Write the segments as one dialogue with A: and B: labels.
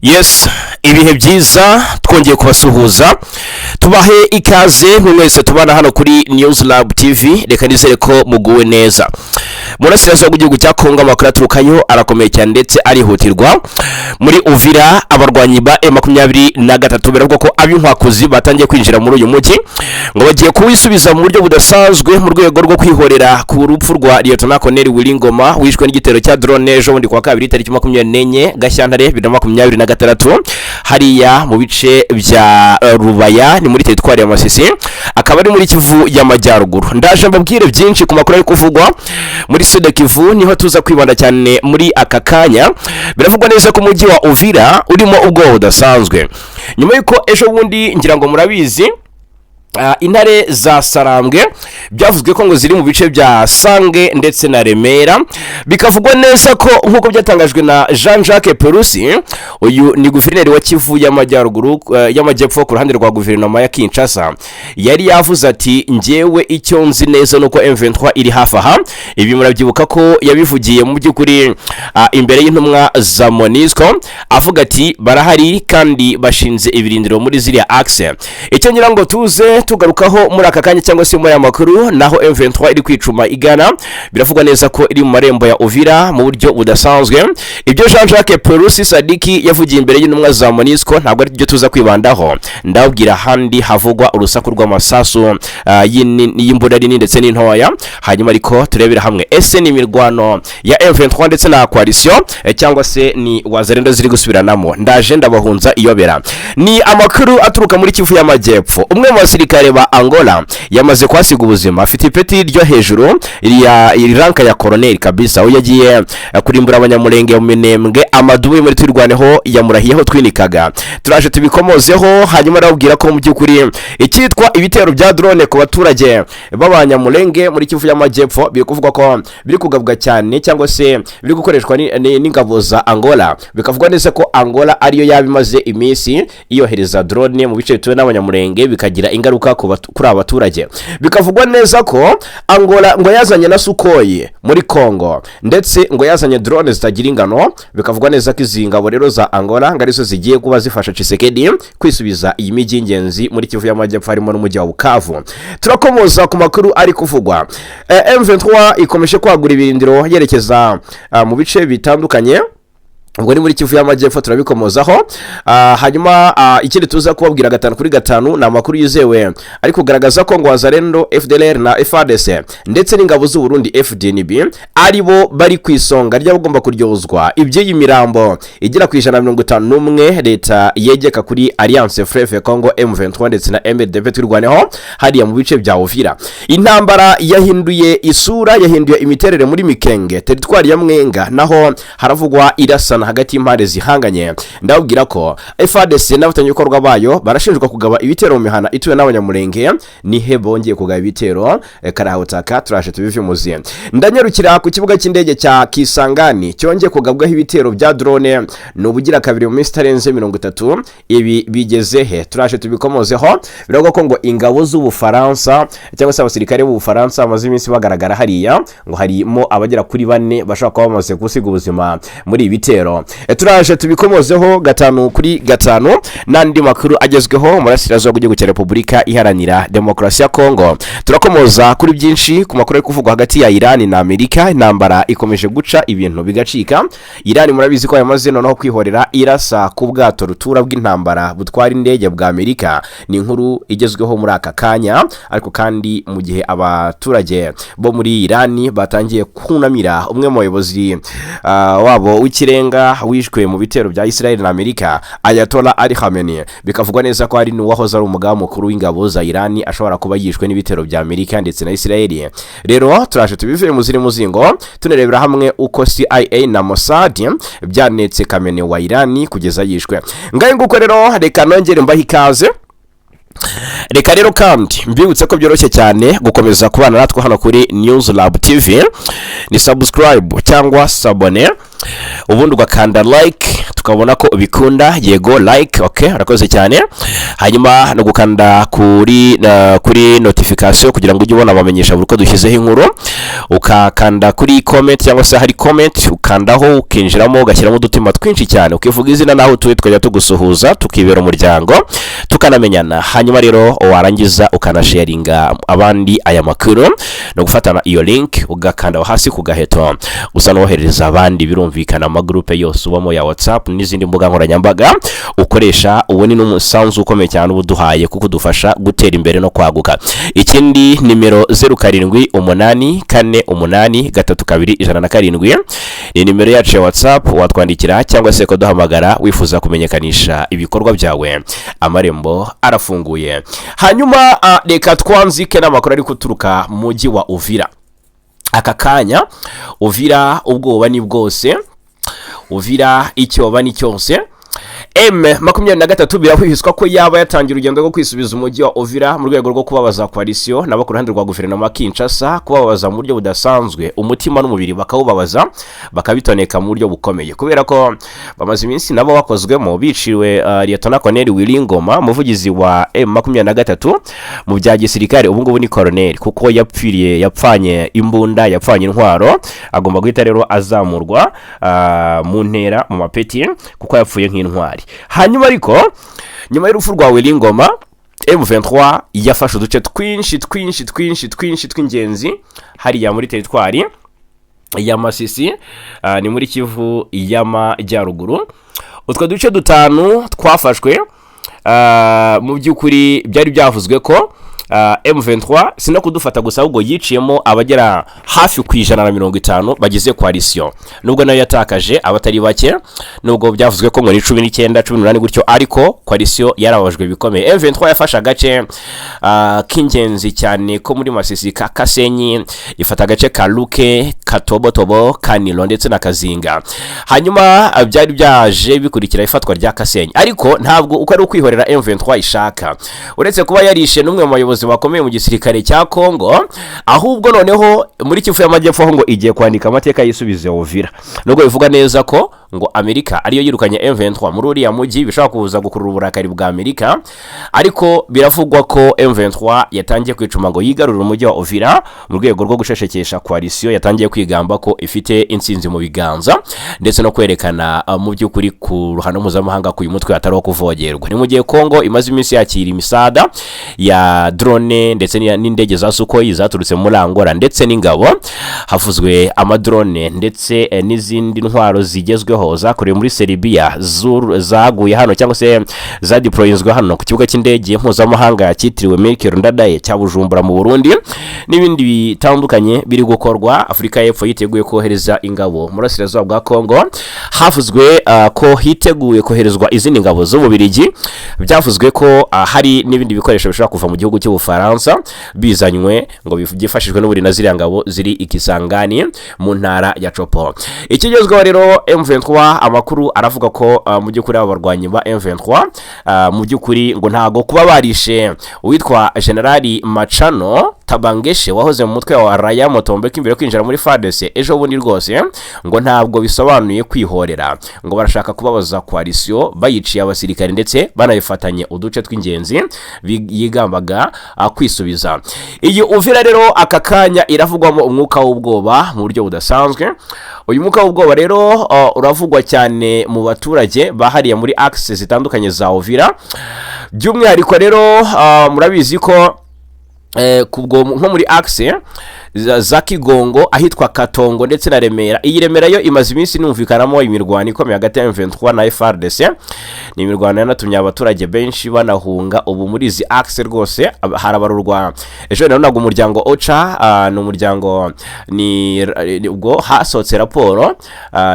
A: Yes, ibihe byiza, twongeye kubasuhuza, tubahe ikaze mwe mwese tubana hano kuri News Lab TV. Reka nizere ko muguwe neza. Mu burasirazuba bw'igihugu cya Kongo, amakuru aturukayo arakomeye cyane ndetse arihutirwa. Muri Uvira, abarwanyi ba M23 biravugwa ko ab'inkwakuzi batangiye kwinjira muri uyu mujyi, ngo bagiye kuwisubiza mu buryo budasanzwe mu rwego rwo kwihorera ku rupfu rwa Lieutenant Colonel Willy Ngoma, wishwe n'igitero cya drone ejo bundi kuwa kabiri, tariki 24 Gashyantare 2026, hariya mu bice bya Rubaya, ni muri teritwari ya Masisi, akaba ari muri Kivu y'Amajyaruguru. Ndaje mbabwire byinshi ku makuru ari kuvugwa muri Sud Kivu, niho tuza kwibanda cyane muri aka kanya. Biravugwa neza ko umujyi wa Uvira urimo ubwoba budasanzwe nyuma y'uko ejo bundi, ngira ngo murabizi, intare za Sarambwe byavuzwe ko ngo ziri mu bice bya Sange ndetse na Remera. Bikavugwa neza ko, nk'uko byatangajwe na Jean Jacques Perusi, uyu ni guverineri wa Kivu y'Amajyaruguru, y'Amajyepfo ku ruhande rwa guverinoma ya Kinshasa, yari yavuze ati: "Njyewe icyo nzi neza ni uko M23 iri hafi aha." Ibi murabyibuka ko yabivugiye mu by'ukuri imbere y'intumwa za MONUSCO, avuga ati: "Barahari kandi bashinze ibirindiro muri ziriya axe." Icyo ngira ngo tuze tugarukaho muri aka kanya cyangwa se muri aya makuru, naho M23 iri kwicuma igana, biravugwa neza ko iri mu marembo ya Uvira mu buryo budasanzwe. Ibyo Jean Jacques Perusi Sadiki yavugiye imbere y'intumwa za MONUSCO ntabwo ari byo tuza kwibandaho. Ndababwira ahandi havugwa urusaku rw'amasasu y'imbunda nini ndetse n'intoya. Hanyuma ariko turebera hamwe: ese ni imirwano ya M23 ndetse na coalition, cyangwa se ni Wazalendo ziri gusubiranamo? Ndaje ndabahunza iyobera. Ni amakuru aturuka muri Kivu y'Amajyepfo. Umwe mu basirikare ba Angola yamaze kuhasiga ubuzima, afite ipeti ryo hejuru ya rank ya koroneri kabisa, aho yagiye kurimbura Abanyamulenge mu Minembwe. Amadubu muri Twirwaneho yamurahiyeho twinikaga, turaje tubikomozeho. Hanyuma arababwira ko mu by'ukuri icyitwa ibitero bya drone ku baturage b'Abanyamulenge muri Kivu y'Amajyepfo biri kuvugwa ko biri kugabwa cyane, cyangwa se biri gukoreshwa n'ingabo za Angola. Bikavugwa neza ko Angola ariyo yaba imaze iminsi iyohereza drone mu bice bituwe n'Abanyamulenge, bikagira ingaruka kuri aba baturage. Bikavugwa neza ko Angola ngo yazanye na Sukhoi muri Congo, ndetse ngo yazanye drone zitagira ingano. Bikavugwa neza ko izi ngabo rero za Angola ngo arizo zigiye kuba zifasha Tshisekedi kwisubiza iyi mijyi y'ingenzi muri Kivu y'Amajyepfo, harimo n'umujyi wa Bukavu. Turakomoza ku makuru ari kuvugwa. M23 ikomeje kwagura ibirindiro yerekeza mu bice bitandukanye, ubwo ni muri Kivu y'Amajyepfo, turabikomozaho. Hanyuma ikindi tuza kubabwira gatanu kuri gatanu ni amakuru yizewe ari kugaragaza ko ngo Wazalendo, FDLR na FARDC ndetse n'ingabo z'u Burundi FDNB ari bo bari ku isonga ry'abagomba kuryozwa iby'iyi mirambo igera ku 151 leta yegeka kuri Alliance Fleuve Congo, M23 ndetse na MRDP Twirwaneho hariya mu bice bya Uvira. Intambara yahinduye isura, yahinduye imiterere muri Mikenge, teritwari ya Mwenga, naho haravugwa irasana hagati y'impande zihanganye. Ndababwira ko FARDC n'abafatanyabikorwa bayo barashinjwa kugaba ibitero mu mihana ituwe n'Abanyamulenge. Nihe bongeye kugaba ibitero karahutaka? Turaje tubivimuzi. Ndanyarukira ku kibuga cy'indege cya Kisangani cyongeye kugabwaho ibitero bya drone, ni ubugira kabiri mu minsi itarenze 30. Ibi bigeze he? Turaje tubikomozeho. Biravuga ko ngo ingabo z'Ubufaransa, cyangwa se abasirikare b'Ubufaransa bamaze iminsi bagaragara hariya, ngo harimo abagera kuri bane bashobora kuba bamaze gusiga ubuzima muri ibi bitero. Turaje tubikomozeho gatanu kuri gatanu n'andi makuru agezweho mu burasirazuba bw'igihugu cya Repubulika Iharanira Demokarasi ya Kongo. Turakomoza kuri byinshi ku makuru ari kuvugwa hagati ya Irani na Amerika. Intambara ikomeje guca ibintu bigacika. Irani murabizi ko yamaze noneho kwihorera, irasa ku bwato rutura bw'intambara butwara indege bwa Amerika. Ni inkuru igezweho muri aka kanya. Ariko kandi mu gihe abaturage bo muri Irani batangiye kunamira umwe mu bayobozi wabo w'ikirenga wishwe mu bitero bya Israel na Amerika, Ayatollah Ali Khamenei, bikavugwa neza ko ari n'uwahoze ari umugaba mukuru w'ingabo za Irani, ashobora kuba yishwe n'ibitero bya Amerika ndetse na Israel. Rero turaje tubivuye mu ziri muzingo, tunarebera hamwe uko CIA na Mossad byanetse Khamenei wa Irani kugeza yishwe. Ngahe nguko rero, reka nongere mbahe ikaze. Reka rero kandi mbibutse ko byoroshye cyane gukomeza kubana natwe hano kuri News Lab TV, ni subscribe cyangwa s'abonner. Ubundi ugakanda like, tukabona ko ubikunda. Yego, like, ok, urakoze cyane. Hanyuma no gukanda kuri notification kugira ngo ujye ubona abamenyesha buri uko dushyizeho inkuru. Ukakanda kuri comment, cyangwa se hari comment ukandaho, ukinjiramo, ugashyiramo udutima twinshi cyane, ukivuga izina n'aho utuye, tukajya tugusuhuza, tukibera umuryango, tukanamenyana. Hanyuma rero warangiza ukanasharinga abandi aya makuru, ni ugufatana iyo link, ugakanda aho hasi ku gaheto, usa n'uwoherereza abandi. Birumvikana, amagurupe yose ubamo ya WhatsApp n'izindi mbuga nkoranyambaga ukoresha. Ubu ni n'umusanzu ukomeye cyane uba uduhaye, kuko udufasha gutera imbere no kwaguka. Ikindi, nimero 0784832107 ni nimero yacu ya WhatsApp. Watwandikira cyangwa se kuduhamagara wifuza kumenyekanisha ibikorwa byawe, amarembo arafunguye. Hanyuma reka twanzike n'amakuru ari guturuka mu mujyi wa Uvira. Aka kanya Uvira ubwoba ni bwose, Uvira icyoba ni cyose. M23 birahwihwiswa ko yaba yatangiye urugendo rwo kwisubiza umujyi wa Uvira mu rwego rwo kubabaza coalition nabo ku ruhande rwa guverinoma ya Kinshasa, kubabaza mu buryo budasanzwe, umutima n'umubiri bakawubabaza, bakabitoneka mu buryo bukomeye, kubera ko bamaze iminsi nabo bakozwemo, biciwe Lieutenant Colonel Willy Ngoma, umuvugizi wa M23 mu bya gisirikare. Ubu ngubu ni colonel, kuko yapfiriye, yapfanye imbunda, yapfanye intwaro. Agomba guhita rero azamurwa mu ntera, mu mapeti, kuko yapfuye nk'intwari. Hanyuma ariko nyuma y'urupfu rwa Willy Ngoma, M23 yafashe uduce twinshi twinshi twinshi twinshi tw'ingenzi hariya muri teritwari ya Masisi, ni muri Kivu y'Amajyaruguru. Utwo duce dutanu twafashwe, mu by'ukuri byari byavuzwe ko M23 si no kudufata gusa, ahubwo yiciyemo abagera hafi ku 150 bagize coalition, nubwo nayo yatakaje abatari bake, nubwo byavuzwe ko ngo ni 19, 18 gutyo, ariko coalition yarababajwe bikomeye. M23 yafashe agace k'ingenzi cyane ko muri Masisi ka Kasenyi, ifata agace ka Luke, Katobotobo, Kanilo ndetse na Kazinga. Hanyuma byari byaje bikurikira ifatwa rya Kasenyi, ariko ntabwo uko ari ukwihorera M23 ishaka. Uretse kuba yarishe n'umwe mu bayobozi bakomeye mu gisirikare cya Kongo, ahubwo noneho muri Kivu y'Amajyepfo ho ngo igiye kwandika amateka yisubize Uvira, nubwo bivuga neza ko ngo Amerika ariyo yirukanye M23 muri uriya mujyi, bishobora kuza gukurura uburakari bwa Amerika. Ariko biravugwa ko M23 yatangiye kwicuma ngo yigarurire umujyi wa Uvira mu rwego rwo gusheshekesha coalition yatangiye kwigamba ko ifite intsinzi mu biganza, ndetse no kwerekana mu by'ukuri ku ruhando mpuzamahanga ku uyu mutwe atari uwo kuvogerwa. Ni mu gihe Kongo imaze iminsi yakira imisada ya drone ndetse n'indege za Sukhoi zaturutse muri Angola ndetse n'ingabo. Havuzwe amadrone ndetse n'izindi ntwaro zigezweho zakorewe muri Serbia, zaguye hano cyangwa se zadeployinzwe hano ku kibuga cy'indege mpuzamahanga cyitiriwe Melchior Ndadaye cya Bujumbura mu Burundi, n'ibindi bitandukanye biri gukorwa. Afurika y'Epfo yiteguye kohereza ingabo mu burasirazuba bwa Kongo. Havuzwe ko hiteguye koherezwa izindi ngabo z'Ububirigi. Byavuzwe ko hari n'ibindi bikoresho bishobora kuva mu gihugu cy'Ubufaransa bizanywe ngo byifashishwe n'uburi na ziriya ngabo ziri i Kisangani mu ntara ya Tshopo. Ikigezweho rero, M23, amakuru aravuga ko mu by'ukuri aba barwanyi ba M23 mu by'ukuri ngo ntago kuba barishe uwitwa Generali Machano Tabangeshe wahoze mu mutwe wa Raya Mutombeko imbere yo kwinjira muri FARDC ejo bundi rwose, ngo ntabwo bisobanuye kwihorera. Ngo barashaka kubabaza coalition bayiciye abasirikare ndetse banayifatanye uduce tw'ingenzi yigambaga kwisubiza. Iyi Uvira rero aka kanya iravugwamo umwuka w'ubwoba mu buryo budasanzwe. Uyu mwuka w'ubwoba rero uravugwa cyane mu baturage bahariye muri axe zitandukanye za Uvira. By'umwihariko rero murabizi ko kubwo nko muri axe za Kigongo, ahitwa Katongo ndetse na Remera. Iyi Remera yo imaze iminsi inumvikanamo imirwano ikomeye hagati ya M23 na FARDC. Ni imirwano yanatumye abaturage benshi banahunga. Ubu muri izi axe rwose harabarurwa. Ejo nabonaga umuryango OCHA, ni umuryango ni ubwo hasohotse raporo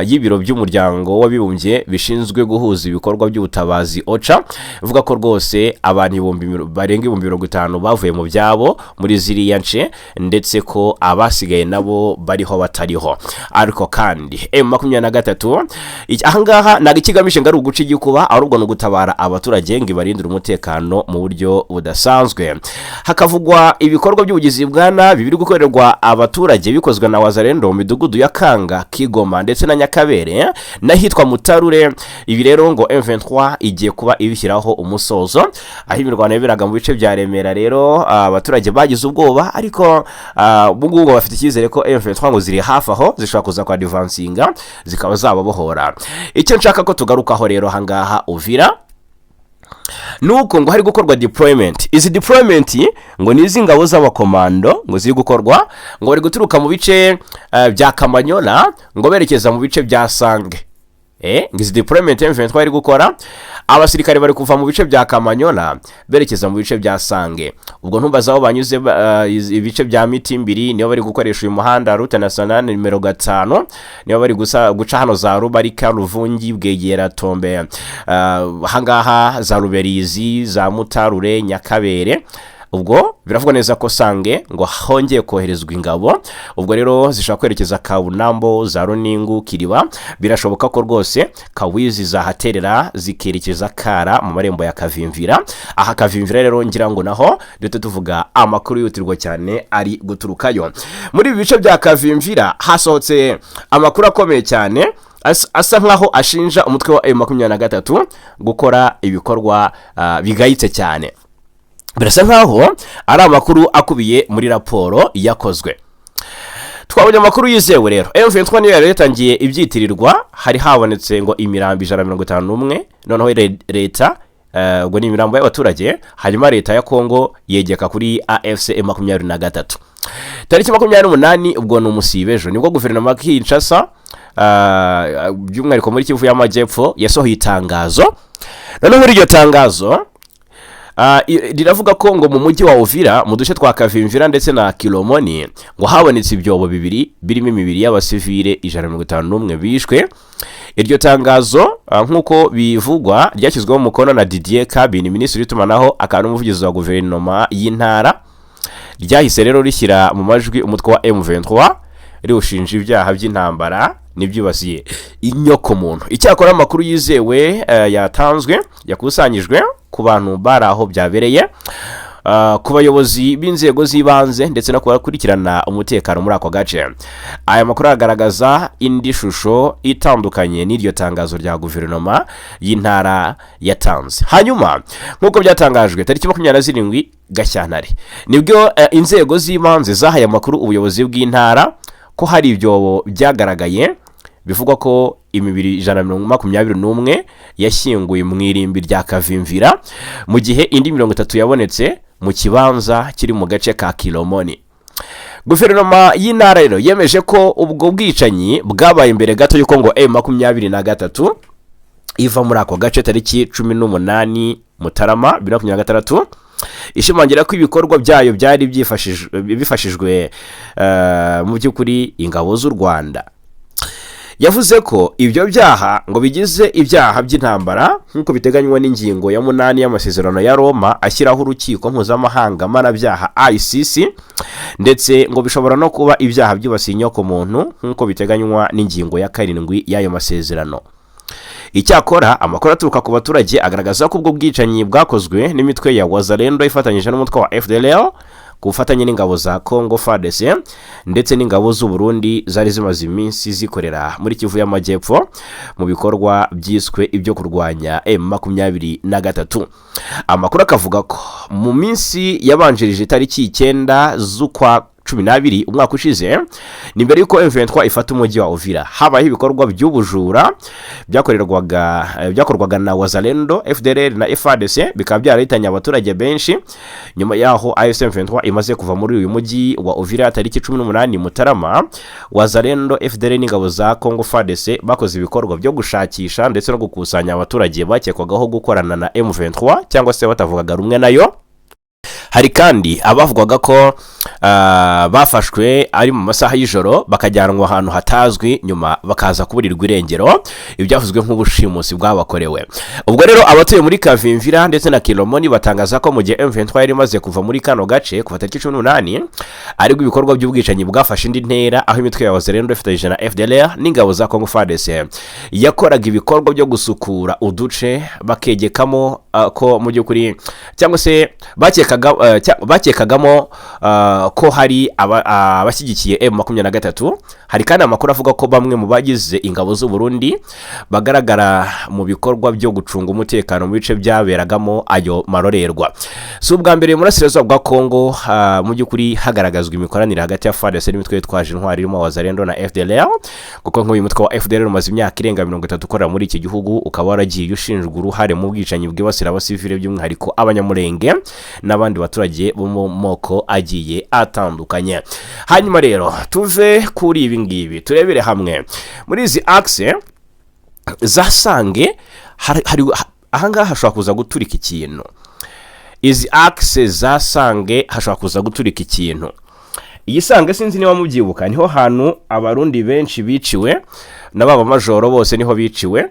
A: y'ibiro by'umuryango w'abibumbye bishinzwe guhuza ibikorwa by'ubutabazi, OCHA, ivuga ko rwose abantu barenga 50,000 bavuye mu byabo muri ziriya nce, ndetse ko ko abasigaye nabo bariho batariho. Ariko kandi M23 ahangaha ntabwo ikigamije ngo ari uguca igikuba, ahubwo ni ugutabara abaturage ngo ibarindire umutekano mu buryo budasanzwe. Hakavugwa ibikorwa by'ubugizi bwa nabi biri gukorerwa abaturage bikozwe na Wazalendo mu midugudu ya Kanga, Kigoma ndetse na Nyakabere n'ahitwa Mutarure. Ibi rero ngo M23 igiye kuba ibishyiraho umusozo. Aho imirwano yaberaga mu bice bya Remera rero, abaturage bagize ubwoba, ariko ubu ngubu bafite icyizere ko M23 ngo ziri hafi aho, zishobora kuza kwa advancinga zikaba zababohora. Icyo nshaka ko tugarukaho rero ahangaha Uvira nuko ngo hari gukorwa deployment. Izi deployment ngo ni iz'ingabo z'abakomando ngo ziri gukorwa, ngo bari guturuka mu bice bya Kamanyola ngo berekeza mu bice bya Sange. Ngo izi deployment M23 iri gukora, abasirikare bari kuva mu bice bya Kamanyola berekeza mu bice bya Sange. Ubwo ntumbaza aho banyuze, ibice bya Mitimbiri niyo bari gukoresha uyu muhanda, route nationale nimero 5, niyo bari guca hano za Rubarika, Ruvungi, Bwegera, Tombe, ahangaha za Ruberizi, za Mutarure, Nyakabere. Ubwo biravugwa neza ko Sange ngo hongeye koherezwa ingabo. Ubwo rero zishobora kwerekeza Kabunambo, za Runingu, Kiriba. Birashoboka ko rwose Kawizi zahaterera zikerekeza Kara mu marembo ya Kavimvira. Aha Kavimvira rero ngira ngo naho duhite tuvuga amakuru yihutirwa cyane ari guturukayo. Muri ibi bice bya Kavimvira hasohotse amakuru akomeye cyane asa nkaho ashinja umutwe wa M23 gukora ibikorwa bigayitse cyane. Birasa nkaho ari amakuru akubiye muri raporo yakozwe. Twabonye amakuru yizewe rero. M23 niyo yari yatangiye ibyitirirwa. Hari habonetse ngo imirambo 151, noneho leta, ubwo ni imirambo y'abaturage, hanyuma leta ya Kongo yegeka kuri AFC 23. Tariki 28, ubwo ni umusibe ejo, nibwo guverinoma ya Kinshasa, by'umwihariko muri Kivu y'Amajyepfo, yasohoye itangazo. Noneho muri iryo tangazo riravuga ko ngo mu mujyi wa Uvira, mu duce twa Kavimvira ndetse na Kilomoni, ngo habonetse ibyobo bibiri birimo imibiri y'abasivile 151 bishwe. Iryo tangazo, nk'uko bivugwa, ryashyizweho umukono na Didier Kabini, minisitiri w'itumanaho akaba n'umuvugizi wa guverinoma y'intara. Ryahise rero rishyira mu majwi umutwe wa M23, riwushinja ibyaha by'intambara n'ibyibasiye inyokomuntu. Icyakora amakuru yizewe yatanzwe, yakusanyijwe ku bantu bari aho byabereye, ku bayobozi b'inzego z'ibanze ndetse no kubakurikirana umutekano muri ako gace, aya makuru agaragaza indi shusho itandukanye n'iryo tangazo rya guverinoma y'intara yatanze. Hanyuma nk'uko byatangajwe, tariki 27 Gashyantare nibwo inzego z'ibanze zahaye amakuru ubuyobozi bw'intara ko hari ibyobo byagaragaye bivugwa ko imibiri 121 yashyinguye mu irimbi rya Kavimvira, mu gihe indi 30 yabonetse mu kibanza kiri mu gace ka Kilomoni. Guverinoma y'intara rero yemeje ko ubwo bwicanyi bwabaye imbere gato y'uko ngo M23 iva muri ako gace tariki 18 Mutarama 2026, ishimangira ko ibikorwa byayo byari bifashijwe mu by'ukuri ingabo z'u Rwanda. Yavuze ko ibyo byaha ngo bigize ibyaha by'intambara nk'uko biteganywa n'ingingo ya 8 y'amasezerano ya Roma ashyiraho Urukiko Mpuzamahanga Mpanabyaha ICC, ndetse ngo bishobora no kuba ibyaha byibasiye inyokomuntu nk'uko biteganywa n'ingingo ya 7 y'ayo masezerano. Icyakora amakuru aturuka ku baturage agaragaza ko ubwo bwicanyi bwakozwe n'imitwe ya Wazalendo ifatanyije n'umutwe wa FDLR ku bufatanye n'ingabo za Congo FARDC ndetse n'ingabo z'u Burundi zari zimaze iminsi zikorera muri Kivu y'Amajyepfo mu bikorwa byiswe ibyo kurwanya M23. Amakuru akavuga ko mu minsi yabanjirije itariki 9 z'ukwa 12 umwaka ushize, ni mbere y'uko M23 ifata umujyi wa Uvira, habayeho ibikorwa by'ubujura byakorwaga na Wazalendo, FDLR na FARDC, bikaba byarahitanye abaturage benshi. Nyuma yaho AFC M23 imaze kuva muri uyu mujyi wa Uvira tariki 18 Mutarama, Wazalendo, FDLR n'ingabo za Congo FARDC bakoze ibikorwa byo gushakisha ndetse no gukusanya abaturage bakekwagaho gukorana na M23 cyangwa se batavugaga rumwe nayo. Hari kandi abavugwaga ko bafashwe ari mu masaha y'ijoro, bakajyanwa ahantu hatazwi, nyuma bakaza kuburirwa irengero, ibyavuzwe nk'ubushimusi bwabakorewe. Ubwo rero abatuye muri Kavimvira ndetse na Kilomoni batangaza ko mu gihe M23 yari imaze kuva muri kano gace kuva tariki 18, aribwo ibikorwa by'ubwicanyi bwafashe indi ntera, aho imitwe ya Wazalendo ifatanyije na FDLR n'ingabo za Congo FARDC yakoraga ibikorwa byo gusukura uduce bakegekamo ko mu by'ukuri cyangwa se bakekagamo ko hari abashyigikiye M23. Hari kandi amakuru avuga ko bamwe mu bagize ingabo z'u Burundi bagaragara mu bikorwa byo gucunga umutekano mu bice byaberagamo ayo marorerwa. Si ubwa mbere mu burasirazuba bwa Kongo mu by'ukuri hagaragazwa imikoranire hagati ya FARDC n'imitwe yitwaje intwari irimo Wazalendo na FDLR, kuko nk'uyu mutwe wa FDLR umaze imyaka irenga 30 ukorera muri iki gihugu, ukaba waragiye ushinjwa uruhare mu bwicanyi bwibasira abasivile, by'umwihariko Abanyamulenge n'abandi baturage bo mu moko agiye atandukanye. Hanyuma rero tuve kuri ibi ngibi, turebere hamwe muri izi axe za Sange. Ahangaha hashobora kuza guturika ikintu. Izi axe za Sange hashobora kuza guturika ikintu. Iyi Sange, sinzi niba mubyibuka, niho hantu Abarundi benshi biciwe na ba majoro bose niho biciwe.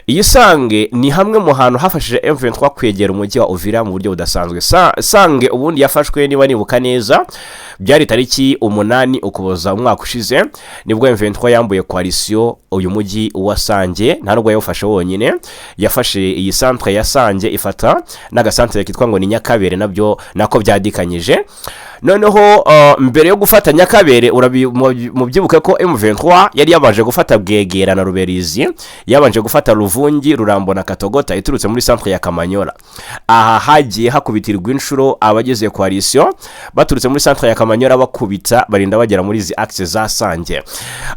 A: Iyi Sange ni hamwe mu hantu hafashije M23 kwegera umujyi wa Uvira mu buryo budasanzwe. Sange ubundi yafashwe, niba nibuka neza, byari tariki 8 Ukuboza umwaka ushize, nibwo M23 yambuye coalition uyu mujyi wa Sange. Nta nubwo yawufashe wonyine, yafashe iyi centre ya Sange, ifata n'agasantere kitwa ngo ni Nyakabere, nabyo nako byadikanyije. Noneho mbere yo gufata Nyakabere, mubyibuke ko M23 yari yabanje gufata Bwegera na Ruberizi, yabanje gufata Ruvungi, Rurambo na Katogota iturutse muri centre ya Kamanyola. Aha hagiye hakubitirwa inshuro abagize coalition baturutse muri centre ya Kamanyola, bakubita barinda bagera muri izi axe za Sange.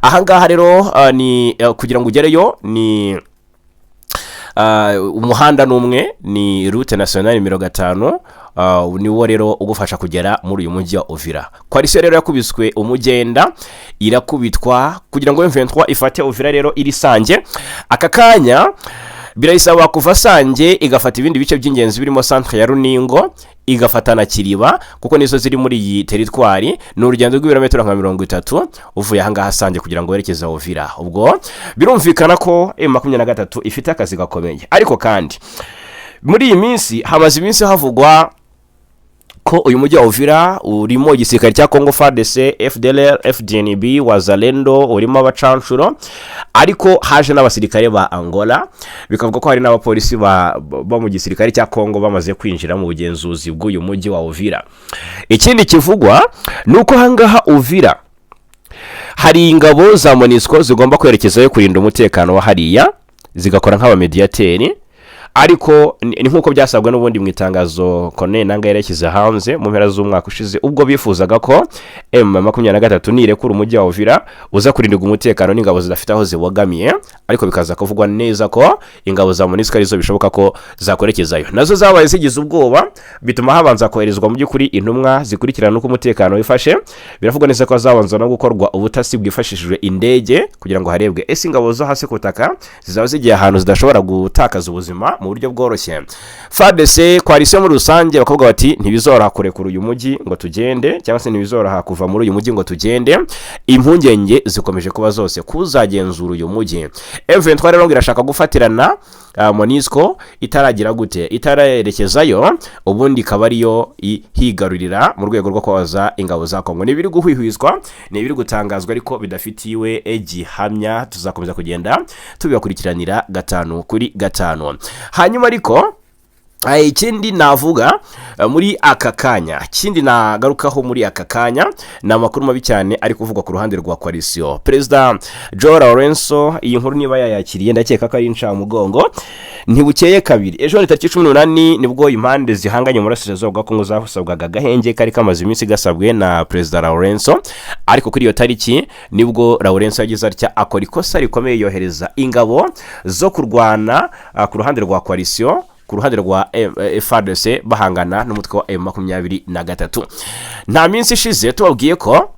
A: Aha ngaha rero ni kugira ngo ugereyo ni umuhanda ni umwe, ni route nationale nimero 5, niwo rero ugufasha kugera muri uyu mujyi wa Uvira. Coalition rero yakubiswe umugenda, irakubitwa kugira ngo M23 ifate Uvira. Rero iri Sange aka kanya birayisaba kuva Sange igafata ibindi bice by'ingenzi birimo centre ya Runingo, igafata na Kiriba, kuko nizo ziri muri iyi teritwari. Ni urugendo rw'ibirometero nka 30 uvuye ahangaha Sange kugira ngo werekeze Uvira. Ubwo birumvikana ko M23 ifite akazi gakomeye. Ariko kandi muri iyi minsi hamaze iminsi havugwa ko uyu mujyi wa Uvira urimo igisirikare cya Congo FARDC, FDLR, FDNB, Wazalendo, urimo abacanshuro, ariko haje n'abasirikare ba Angola. Bikavuga ko hari n'abapolisi bo mu gisirikare cya Congo bamaze kwinjira mu bugenzuzi bw'uyu mujyi wa Uvira. Ikindi kivugwa ni uko ahangaha Uvira hari ingabo za MONUSCO zigomba kwerekezayo kurinda umutekano wa hariya, zigakora nk'abamediyateri, ariko ni nk'uko byasabwe n'ubundi mu itangazo Corneille Nangaa yari yashyize hanze mu mpera z'umwaka ushize, ubwo bifuzaga ko M23 nirekura umujyi wa Uvira uza kurindirwa umutekano n'ingabo zidafite aho zibogamiye. Ariko bikaza kuvugwa neza ko ingabo za MONUSCO arizo bishoboka ko zakwerekezayo, nazo zabaye zigize ubwoba, bituma habanza koherezwa mu by'ukuri intumwa zikurikirana uko umutekano wifashe. Biravugwa neza ko hazabanza no gukorwa ubutasi bwifashishijwe indege kugira ngo harebwe ese ingabo zo hasi ku butaka zizaba zigiye ahantu zidashobora gutakaza ubuzima mu buryo bworoshye. FARDC, coalition muri rusange, bakavuga bati ntibizoroha kurekura uyu mujyi ngo tugende, cyangwa se ntibizoroha kuva muri uyu mujyi ngo tugende. Impungenge zikomeje kuba zose kuzagenzura uyu mujyi. M23 rero ngo irashaka gufatirana MONUSCO itaragira gute, itarayerekezayo, ubundi ikaba ariyo ihigarurira mu rwego rwo kubaza ingabo za Kongo. Ni ibiri guhwihwiswa, ni ibiri gutangazwa, ariko bidafitiwe gihamya. Tuzakomeza kugenda tubibakurikiranira gatanu kuri gatanu. Hanyuma ariko ikindi navuga muri aka kanya, ikindi nagarukaho muri aka kanya, ni amakuru mabi cyane ari kuvugwa ku ruhande rwa coalition. Perezida João Lourenço, iyi nkuru niba yayakiriye, ndakeka ko ari incamugongo. Ntibukeye kabiri, ejo ni tariki 18, nibwo impande zihanganye mu burasirazuba bwa Kongo zasabwaga agahenge kari kamaze iminsi gasabwe na Perezida Lourenço. Ariko kuri iyo tariki nibwo Lourenço yagize atya akora ikosa rikomeye, yohereza ingabo zo kurwana ku ruhande rwa coalition, ku ruhande rwa FARDC, bahangana n'umutwe wa M23. Nta minsi ishize tubabwiye ko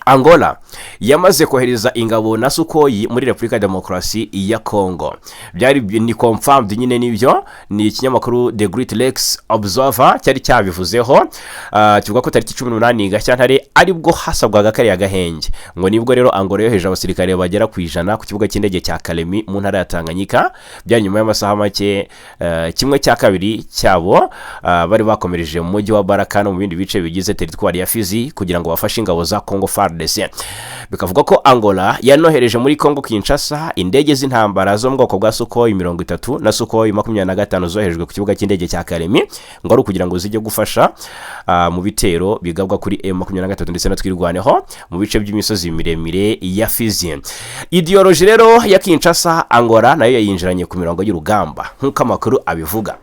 A: Angola yamaze kohereza ingabo na Sukhoi muri Repubulika ya Demokarasi ya Congo. Byari ni confirmed nyine, nibyo, ni ikinyamakuru The Great Lakes Observer cyari cyabivuzeho. Kivuga ko tariki 18 Gashyantare aribwo hasabwaga kariya gahenge. Ngo nibwo rero Angola yohereje abasirikare bagera ku 100 ku kibuga cy'indege cya Kalemi mu ntara ya Tanganyika. Byari nyuma y'amasaha make kimwe cya kabiri cyabo bari bakomereje mu mujyi wa Baraka no mu bindi bice bigize teritwari ya Fizi kugira ngo bafashe ingabo za Congo FARDC. Bikavuga ko Angola yanohereje muri Congo Kinshasa indege z'intambara zo mu bwoko bwa Sukhoi 30 na Sukhoi 25 zoherejwe ku kibuga cy'indege cya Kalemi, ngo ari ukugira ngo zijye gufasha mu bitero bigabwa kuri M23 ndetse na Twirwaneho mu bice by'imisozi miremire ya Fizi. Idéologie rero ya Kinshasa, Angola nayo yayinjiranye ku mirongo y'urugamba nk'uko amakuru abivuga.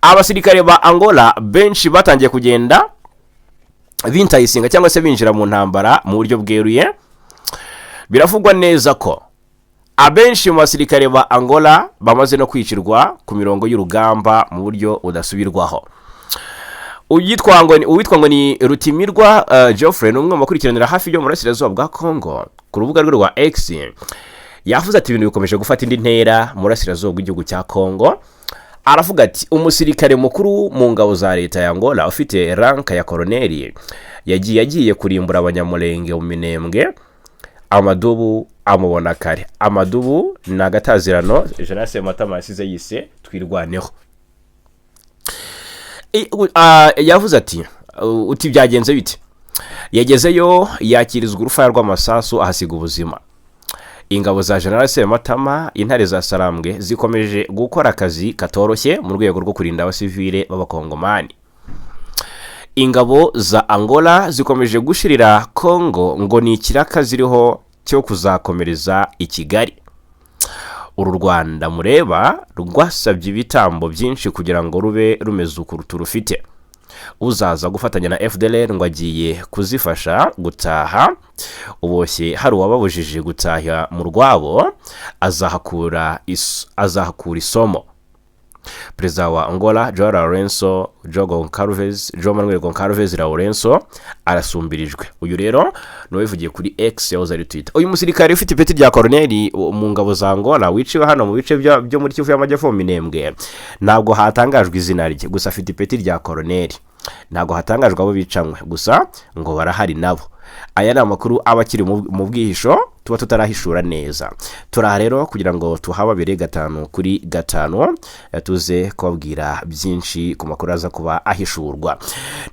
A: Abasirikare ba Angola benshi batangiye kugenda bintayisinga cyangwa se binjira mu ntambara mu buryo bweruye. Biravugwa neza ko abenshi mu basirikare ba Angola bamaze no kwicirwa ku mirongo y'urugamba mu buryo budasubirwaho. Uwitwa ngo ni Rutimirwa Geoffrey ni umwe mu bakurikiranira hafi byo mu burasirazuba bwa Congo. Ku rubuga rwe rwa X yavuze ati: "Ibintu bikomeje gufata indi ntera mu burasirazuba bw'igihugu cya Congo." Aravuga ati: "Umusirikare mukuru mu ngabo za leta ya Angola ufite rank ya koroneri yagiye kurimbura Abanyamulenge mu Minembwe, amadubu amubona kare." Amadubu ni agatazirano Jean Sematama yasize yise Twirwaneho. Yavuze ati uti byagenze bite? Yagezeyo yakirizwa urufaya rw'amasasu, ahasiga ubuzima. Ingabo za General Sematama, intare za Sarambwe, zikomeje gukora akazi katoroshye mu rwego rwo kurinda abasivile b'Abakongomani. Ingabo za Angola zikomeje gushirira Congo, ngo ni ikiraka ziriho cyo kuzakomereza i Kigali. Uru Rwanda mureba rwasabye ibitambo byinshi kugira ngo rube rumeze uku turufite. Uzaza gufatanya na FDLR ngo agiye kuzifasha gutaha uboshye, hari uwababujije gutaha mu rwabo, azahakura isomo. Perezida wa Angola Joao Lourenço, Joe Goncalves, Joe Manuel Goncalves Lourenço arasumbirijwe. Uyu rero ni uwivugiye kuri X yahoze ari Twitter. Uyu musirikare ufite ipeti rya koroneri mu ngabo za Angola wiciwe hano mu bice byo muri Kivu y'Amajyepfo mu Minembwe, ntabwo hatangajwe izina rye, gusa afite ipeti rya koroneri. Ntabwo hatangajwe abo bicanywe, gusa ngo barahari nabo. Aya ni amakuru aba akiri mu bwihisho, tuba tutarahishura neza. Turaha rero kugira ngo tuhababere gatanu kuri gatanu, tuze kubabwira byinshi ku makuru aza kuba ahishurwa.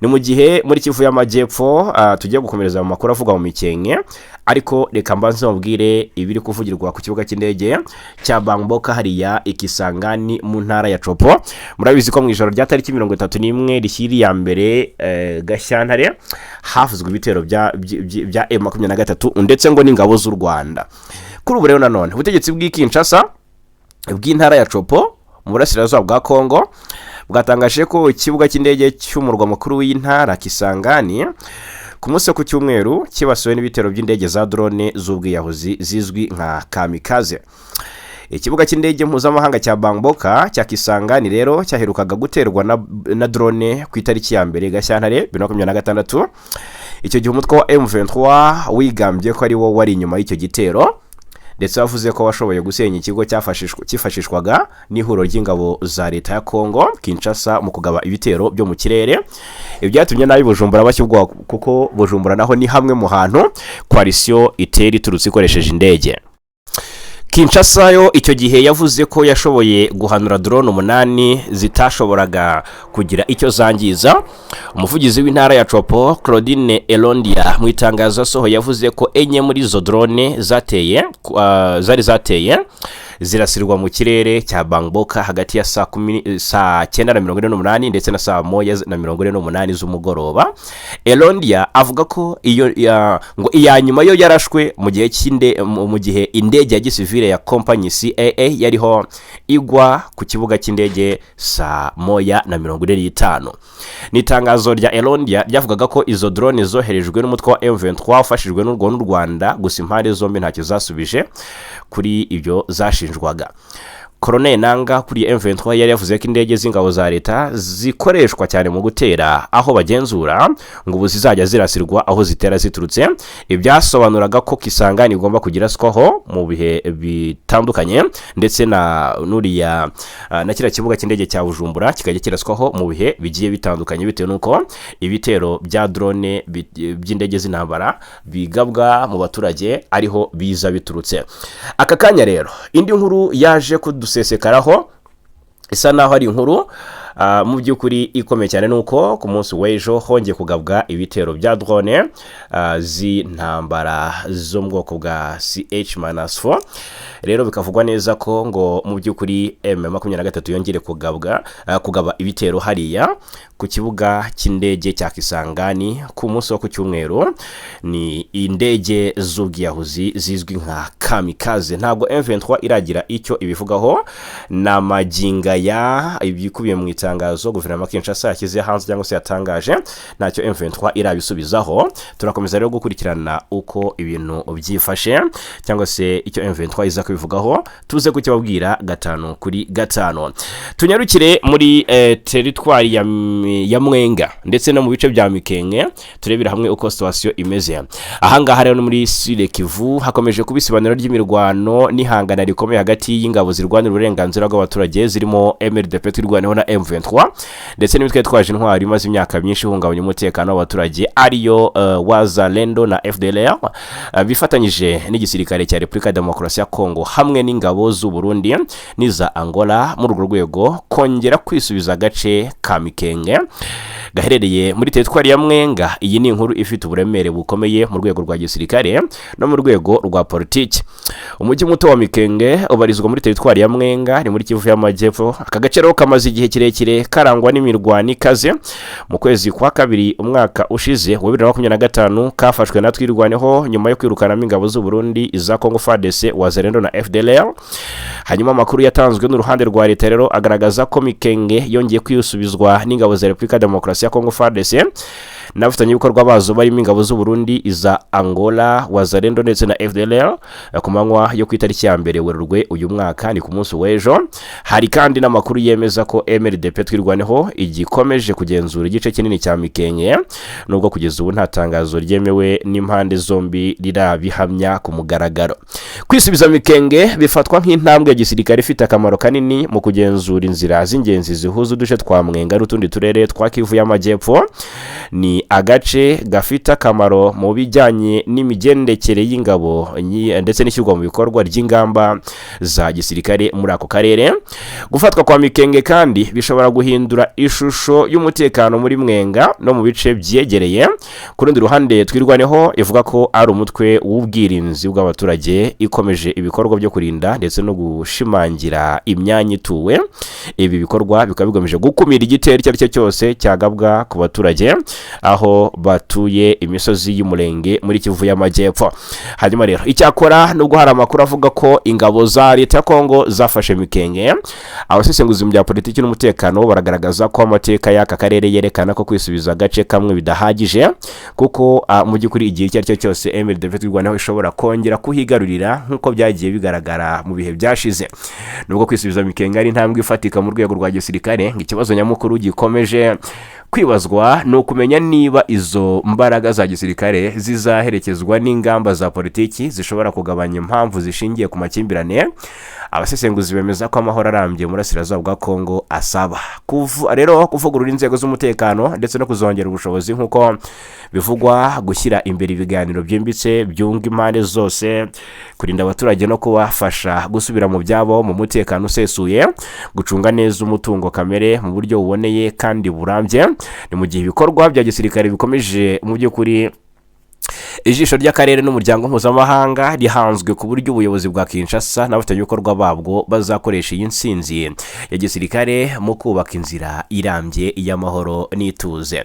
A: Ni mu gihe muri Kivu y'Amajyepfo tugiye gukomereza mu makuru avugwa mu Mikenke, ariko reka mbanze mubwire ibiri kuvugirwa ku kibuga cy'indege cya Bangboka hariya Ikisangani mu ntara ya Tshopo. Murabizi ko mu ijoro rya tariki 31 rishyira iya mbere Gashyantare havuzwe ibitero bya M23 ndetse ngo n'ingabo z'u Rwanda. Kuri ubu rero nanone ubutegetsi bw'i Kinshasa bw'intara ya Tshopo mu burasirazuba bwa Congo bwatangaje ko ikibuga cy'indege cy'umurwa mukuru w'intara Kisangani ku munsi wo ku cyumweru cyibasiwe n'ibitero by'indege za drone z'ubwiyahuzi zizwi nka kamikaze. Ikibuga cy'indege mpuzamahanga cya Bangboka cya Kisangani rero cyaherukaga guterwa na drone ku itariki ya mbere Gashyantare 2026. Icyo gihe umutwe wa M23 wigambye ko ari wo wari inyuma y'icyo gitero, ndetse wavuze ko washoboye gusenya ikigo cyifashishwaga n'ihuriro ry'ingabo za leta ya Congo Kinshasa mu kugaba ibitero byo mu kirere. Ibi byatumye nabi Bujumbura bashya ubwoba, kuko Bujumbura naho ni hamwe mu hantu coalition itera iturutse ikoresheje indege. Kinshasa yo icyo gihe yavuze ko yashoboye guhanura drone umunani zitashoboraga kugira icyo zangiza. Umuvugizi w'intara ya Tshopo, Claudine Elondia, mu itangazo asohoye yavuze ko enye muri izo drone zateye zari zateye zirasirwa mu kirere cya Bangboka hagati ya saa 10, saa 9:48 ndetse na saa 1:48 z'umugoroba. Elondia avuga ko iyo ngo iya nyuma yo yarashwe mu gihe cy'inde mu gihe indege ya gisivile ya kompanyi CAA yariho igwa ku kibuga cy'indege saa 1:45. Ni itangazo rya Elondia ryavugaga ko izo drone zoherejwe n'umutwe wa M23 ufashijwe n'u Rwanda, gusa impande zombi ntacyo zasubije kuri ibyo zashinjwaga. Colonel Nanga kuri M23 yari yavuze ko indege z'ingabo za leta zikoreshwa cyane mu gutera aho bagenzura, ngo ubu zizajya zirasirwa aho zitera ziturutse. Ibyasobanuraga ko Kisangani igomba kugiraswaho mu bihe bitandukanye, ndetse na nuriya na kiriya kibuga cy'indege cya Bujumbura kikajya kiraswaho mu bihe bigiye bitandukanye, bitewe n'uko ibitero bya drone by'indege z'intambara bigabwa mu baturage ariho biza biturutse. Aka kanya rero indi nkuru yaje kudusesekaraho isa naho ari inkuru mu by'ukuri ikomeye cyane, ni uko ku munsi w'ejo hongeye kugabwa ibitero bya drone z'intambara zo mu bwoko bwa CH-4. Rero bikavugwa neza ko ngo mu by'ukuri M23 yongere kugaba ibitero hariya ku kibuga cy'indege cya Kisangani ku munsi wo ku cyumweru. Ni indege z'ubwiyahuzi zizwi nka kamikaze. Ntabwo M23 iragira icyo ibivugaho na maginga ya ibikubiye mu itangazo guverinoma ya Kinshasa yashyize hanze cyangwa se yatangaje, ntacyo M23 irabisubizaho. Turakomeza rero gukurikirana uko ibintu byifashe cyangwa se icyo M23 iza kubivugaho, tuze kukibabwira gatanu kuri gatanu. Tunyarukire muri teritwari ya Mwenga ndetse no mu bice bya Mikenke, turebera hamwe uko situation imeze. Ahangaha rero no muri Sud Kivu hakomeje kuba isibaniro ry'imirwano n'ihangana rikomeye hagati y'ingabo zirwanira uburenganzira bw'abaturage zirimo MRDP Twirwaneho na M23, ndetse n'imitwe yitwaje intwari imaze imyaka myinshi ihungabanya umutekano w'abaturage, ariyo Wazalendo na FDLR, bifatanyije n'igisirikare cya Repubulika ya Demokarasi ya Kongo hamwe n'ingabo z'u Burundi n'iza Angola, muri urwo rwego kongera kwisubiza agace ka Mikenge gaherereye muri teritwari ya Mwenga. Iyi ni inkuru ifite uburemere bukomeye mu rwego rwa gisirikare no mu rwego rwa politiki. Umujyi muto wa Mikenge ubarizwa muri teritwari ya Mwenga, ni muri Kivu y'Amajyepfo. Aka gace rero kamaze igihe kirekire karangwa n'imirwano ikaze. Mu kwezi kwa kabiri umwaka ushize wa 2025 kafashwe na Twirwaneho nyuma yo kwirukanamo ingabo z'u Burundi, iza Congo FARDC, Wazalendo na FDLR. Hanyuma amakuru yatanzwe n'uruhande rwa leta rero agaragaza ko Mikenge yongeye kwiyusubizwa n'ingabo za Repubulika ya Demokarasi ya Congo FARDC n'abafatanyabikorwa bazo barimo ingabo z'u Burundi, iza Angola, Wazalendo ndetse na FDLR ku manywa yo ku itariki ya 1 Werurwe uyu mwaka, ni ku munsi w'ejo. Hari kandi n'amakuru yemeza ko MRDP Twirwaneho igikomeje kugenzura igice kinini cya Mikenke, nubwo kugeza ubu nta tangazo ryemewe n'impande zombi rirabihamya ku mugaragaro. Kwisubiza Mikenge bifatwa nk'intambwe ya gisirikare ifite akamaro kanini mu kugenzura inzira z'ingenzi zihuza uduce twa Mwenga n'utundi turere twa Kivu y'Amajyepfo. Ni agace gafite akamaro mu bijyanye n'imigendekere y'ingabo ndetse n'ishyirwa mu bikorwa ry'ingamba za gisirikare muri ako karere. Gufatwa kwa Mikenge kandi bishobora guhindura ishusho y'umutekano muri Mwenga no mu bice byegereye. Ku rundi ruhande, Twirwaneho ivuga ko ari umutwe w'ubwirinzi bw'abaturage, ikomeje ibikorwa byo kurinda ndetse no gushimangira imyanya ituwe. Ibi bikorwa bikaba bigamije gukumira igitero icyo ari cyo cyose cyagabwa ku baturage aho batuye imisozi y'umurenge muri Kivu y'Amajyepfo. Hanyuma rero icyakora, nubwo hari amakuru avuga ko ingabo za leta ya Kongo zafashe Mikenge, abasesenguzi mu bya politiki n'umutekano baragaragaza ko amateka y'aka karere yerekana ko kwisubiza agace kamwe bidahagije, kuko mu by'ukuri igihe icyo ari cyo cyose MRDP Twirwaneho ishobora kongera kuhigarurira nk'uko byagiye bigaragara mu bihe byashize. Nubwo kwisubiza Mikenge ari intambwe ifatika mu rwego rwa gisirikare, ikibazo nyamukuru gikomeje kwibazwa ni ukumenya niba izo mbaraga za gisirikare zizaherekezwa n'ingamba za politiki zishobora kugabanya impamvu zishingiye ku makimbirane. Abasesenguzi bemeza ko amahoro arambye mu burasirazuba bwa Kongo asaba rero kuvugurura inzego z'umutekano ndetse no kuzongera ubushobozi nk'uko bivugwa, gushyira imbere ibiganiro byimbitse byunga impande zose, kurinda abaturage no kubafasha gusubira mu byabo mu mutekano usesuye, gucunga neza umutungo kamere mu buryo buboneye kandi burambye. Ni mu gihe ibikorwa bya gisirikare bikomeje, mu by'ukuri ijisho ry'akarere n'umuryango mpuzamahanga rihanzwe ku buryo ubuyobozi bwa Kinshasa n'abafatanyabikorwa babwo bazakoresha iyi nsinzi ya gisirikare mu kubaka inzira irambye y'amahoro n'ituze.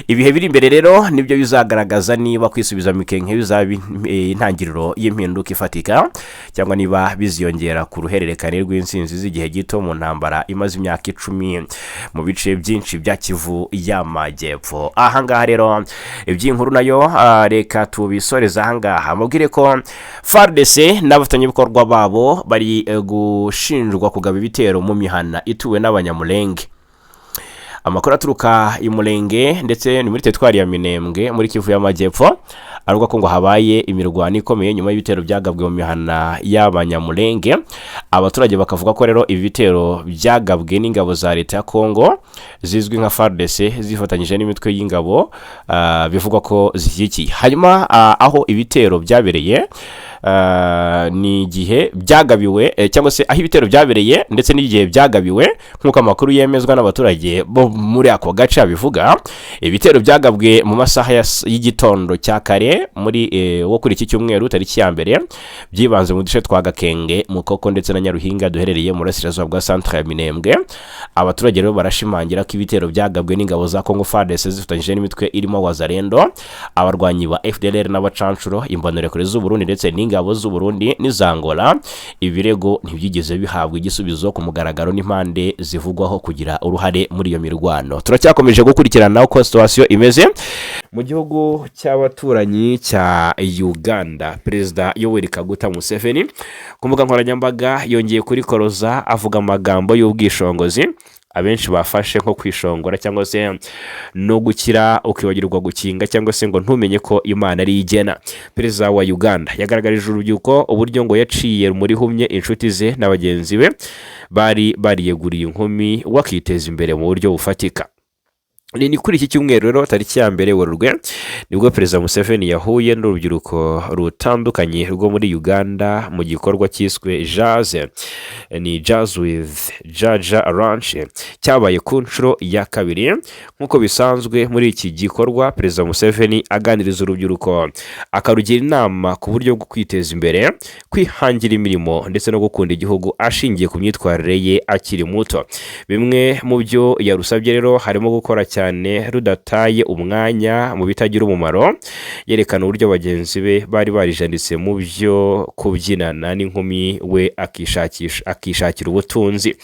A: Ibihe biri imbere rero nibyo bizagaragaza niba kwisubiza Mikenke bizaba intangiriro y'impinduka ifatika, cyangwa niba biziyongera ku ruhererekane rw'insinzi z'igihe gito mu ntambara imaze imyaka 10 mu bice byinshi bya Kivu y'Amajyepfo. Ahangaha rero iby'inkuru nayo reka Tubisoreza ahangaha, mubwire ko FARDC n'abafatanyabikorwa babo bari gushinjwa kugaba ibitero mu mihana ituwe n'Abanyamulenge. Amakuru aturuka i Murenge, ndetse ni muri teritwari ya Minembwe muri Kivu y'Amajyepfo, avuga ko ngo habaye imirwano ikomeye nyuma y'ibitero byagabwe mu mihana y'Abanyamulenge. Abaturage bakavuga ko rero ibi bitero byagabwe n'ingabo za leta ya Kongo zizwi nka FARDC zifatanyije n'imitwe y'ingabo bivugwa ko zishyigikiye. Hanyuma aho ibitero byabereye ni igihe byagabiwe, cyangwa se aho ibitero byabereye ndetse n'igihe byagabiwe, nk'uko amakuru yemezwa n'abaturage bo muri ako gace abivuga. Ibitero byagabwe mu masaha y'igitondo cya kare muri wo kuri iki cyumweru tariki ya 1, byibanze mu duce twa Gakenge, Mukoko ndetse na Nyaruhinga duherereye mu burasirazuba bwa centre ya Minembwe. Abaturage rero barashimangira ko ibitero byagabwe n'ingabo za Congo FARDC zifatanyije n'imitwe irimo Wazalendo, abarwanyi ba FDLR n'abacanshuro, imbonerakure z'u Burundi ndetse n'ingabo z'u Burundi n'iz'Angola. Ibirego ntibyigeze bihabwa igisubizo ku mugaragaro n'impande zivugwaho kugira uruhare muri iyo mirwano. Turacyakomeje gukurikirana uko situation imeze mu gihugu cy'abaturanyi cya Uganda. Perezida Yoweri Kaguta Museveni ku mbuga nkoranyambaga yongeye kurikoroza, avuga amagambo y'ubwishongozi abenshi bafashe nko kwishongora cyangwa se no gukira ukibagirwa gukinga, cyangwa se ngo ntumenye ko Imana ari igena. Perezida wa Uganda yagaragarije urubyiruko uburyo ngo yaciye muri humye inshuti ze na bagenzi be bari bariyeguriye inkumi, wakiteza imbere mu buryo bufatika. Ni kuri iki cyumweru rero tariki ya 1 Werurwe nibwo Perezida Museveni yahuye n'urubyiruko rutandukanye rwo muri Uganda mu gikorwa cyiswe Jazz, ni Jazz with Jaja Ranch, cyabaye ku nshuro ya kabiri. Nk'uko bisanzwe muri iki gikorwa, Perezida Museveni aganiriza urubyiruko, akarugira inama ku buryo bwo kwiteza imbere, kwihangira imirimo ndetse no gukunda igihugu ashingiye ku myitwarire ye akiri muto. Bimwe mu byo yarusabye rero harimo gukora cyane rudataye umwanya mu bitagira umumaro. Yerekana uburyo bagenzi be bari barijanditse mu byo kubyinana n'inkumi, we akishakira ubutunzi.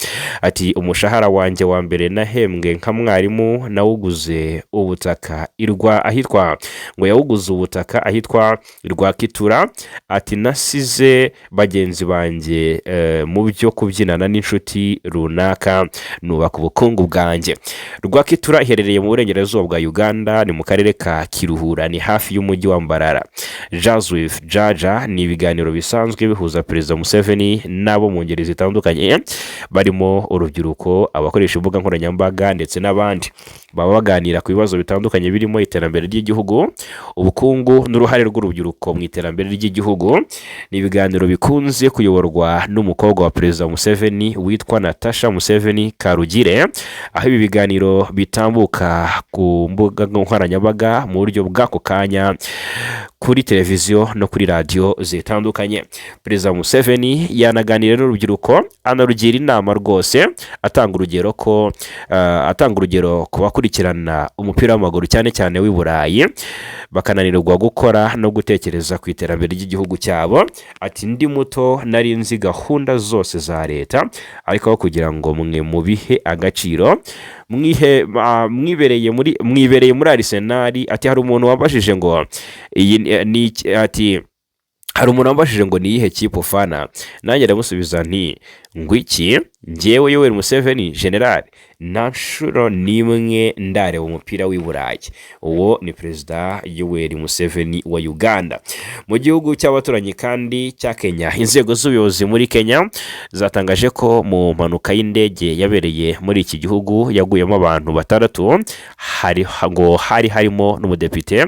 A: Ati: "Umushahara wanjye wa mbere nahembwe nka mwarimu nawuguze ubutaka irwa ahitwa", ngo yawuguze ubutaka ahitwa Rwakitura. Ati: "Nasize bagenzi banjye mu byo kubyinana n'inshuti runaka, nubaka ubukungu bwanjye." Rwakitura iherereye mu burengerazuba bwa Uganda, ni mu karere ka Kiruhura, ni hafi y'umujyi wa Mbarara. Jazz with Jaja ni ibiganiro bisanzwe bihuza Perezida Museveni n'abo mu ngeri zitandukanye, barimo urubyiruko, abakoresha imbuga nkoranyambaga ndetse n'abandi. Baba baganira ku bibazo bitandukanye birimo iterambere ry'igihugu, ubukungu n'uruhare rw'urubyiruko mu iterambere ry'igihugu. Ni ibiganiro bikunze kuyoborwa n'umukobwa wa Perezida Museveni witwa Natasha Museveni Karugire, aho ibi biganiro bitambuka ku mbuga nkoranyambaga mu buryo bw'ako kanya, kuri televiziyo no kuri radiyo zitandukanye. Perezida Museveni yanaganira n'urubyiruko, anarugira inama rwose, atanga urugero ku bakurikirana umupira w'amaguru, cyane cyane w'i Burayi, bakananirwa gukora no gutekereza ku iterambere ry'igihugu cyabo. Ati: "Ndi muto nari nzi gahunda zose za leta, ariko aho kugira ngo mwe mubihe agaciro mwihe mwibereye muri Arsenal." Ati: "Hari umuntu wabajije ngo iyi ni ati hari umuntu wambajije ngo ni iyihe kipe ufana, nanjye ndamusubiza nti ngo iki? Njyewe Yoweri Museveni general, nta nshuro n'imwe ndareba umupira w'i Burayi." Uwo ni Perezida Yoweri Museveni wa Uganda. Mu gihugu cy'abaturanyi kandi cya Kenya, inzego z'ubuyobozi muri Kenya zatangaje ko mu mpanuka y'indege yabereye muri iki gihugu yaguyemo abantu batandatu, hari ngo hari harimo n'umudepite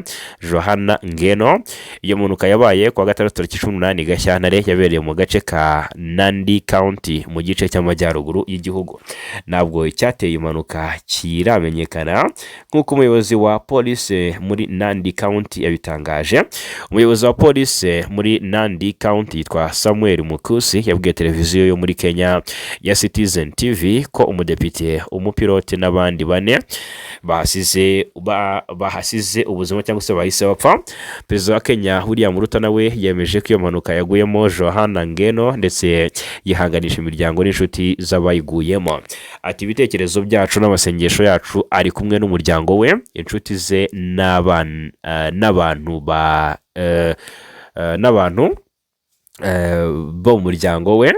A: Johana Ngeno. Iyo mpanuka yabaye kuwa gatandatu tariki 18 Gashyantare, yabereye mu gace ka Nandi County mu gice cy'amajyaruguru y'igihugu. Ntabwo icyateye impanuka kiramenyekana, nk'uko umuyobozi wa polisi muri Nandi County yabitangaje. Umuyobozi wa polisi muri Nandi County yitwa Samuel Mukusi, yabwiye televiziyo yo muri Kenya ya Citizen TV ko umudepite, umupilote n'abandi bane bahasize ubuzima cyangwa se bahise bapfa. Perezida wa Kenya William Ruto nawe yemeje ko iyo mpanuka yaguyemo Johana Ngeno, ndetse yihanganisha imiryango n'inshuti. n'inshuti z'abayiguyemo. Ati: "Ibitekerezo byacu n'amasengesho yacu ari kumwe n'umuryango we, inshuti ze n'abantu ba n'abantu bo mu muryango we."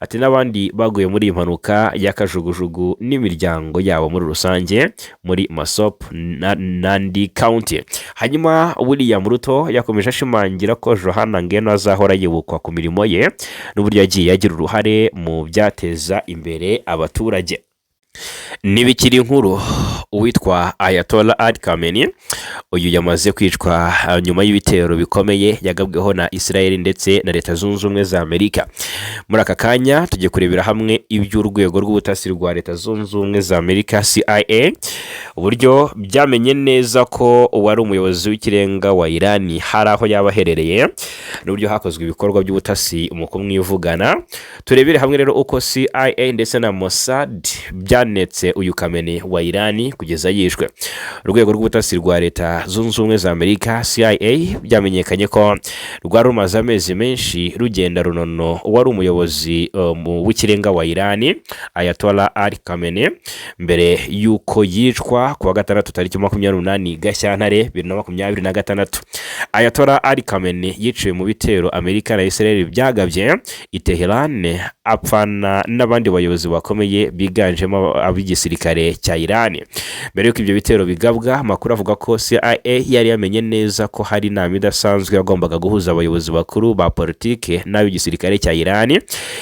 A: Ati: "N'abandi baguye muri iyi mpanuka y'akajugujugu n'imiryango yabo muri rusange muri Mosop na Nandi County." Hanyuma William Ruto yakomeje ashimangira ko Johana Ngeno azahora yibukwa ku mirimo ye n'uburyo yagiye agira uruhare mu byateza imbere abaturage. Ntibikiri inkuru, uwitwa Ayatollah Ali Khamenei uyu yamaze kwicwa nyuma y'ibitero bikomeye yagabweho na Israel ndetse na Leta Zunze Ubumwe za Amerika. Muri aka kanya tugiye kurebera hamwe iby'urwego rw'ubutasi rwa Leta Zunze Ubumwe za Amerika, CIA, uburyo byamenye neza ko uwari umuyobozi w'ikirenga wa Irani hari aho yaba aherereye, n'uburyo hakozwe ibikorwa by'ubutasi mu kumwivugana. Turebere hamwe rero uko CIA ndetse na Mossad byanetse uyu Khamenei wa Irani kugeza yishwe. Urwego rw'ubutasi rwa Leta Zunze Ubumwe za Amerika, CIA, byamenyekanye ko rwari rumaze amezi menshi rugenda runono wari umuyobozi w'ikirenga wa Irani, Ayatollah Ali Khamenei, mbere y'uko yicwa ku wa gatandatu tariki 28 Gashyantare 2026. Ayatollah Ali Khamenei yiciwe mu bitero Amerika na Israel byagabye i Tehran, apfana n'abandi bayobozi bakomeye biganjemo ab'igisirikare cya Iran. Mbere y'uko ibyo bitero bigabwa, amakuru avuga ko CIA yari yamenye neza ko hari inama idasanzwe yagombaga guhuza abayobozi bakuru ba politike n'ab'igisirikare cya Iran,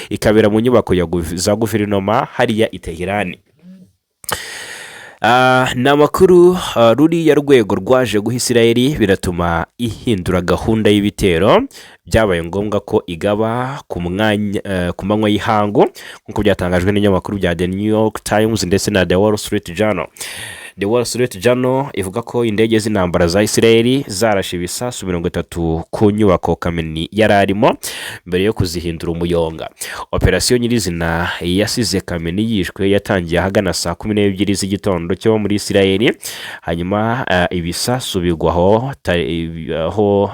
A: ikabera mu nyubako za guverinoma hariya i Tehran. Ni amakuru ruriya rwego rwaje guha Isirayeli biratuma ihindura gahunda y'ibitero byabaye ngombwa ko igaba ku mwanya ku manywa y'ihangu, nk'uko byatangajwe n'ibinyamakuru bya The New York Times ndetse na The Wall Street Journal. The Wall Street Journal ivuga ko indege z'intambara za Isirayeli zarashe ibisasu 30 ku nyubako Khamenei yari arimo mbere yo kuzihindura umuyonga. Operasiyo nyirizina yasize Khamenei yishwe yatangiye ahagana saa 12 z'igitondo cyo muri Isirayeli, hanyuma ibisasu bigwa aho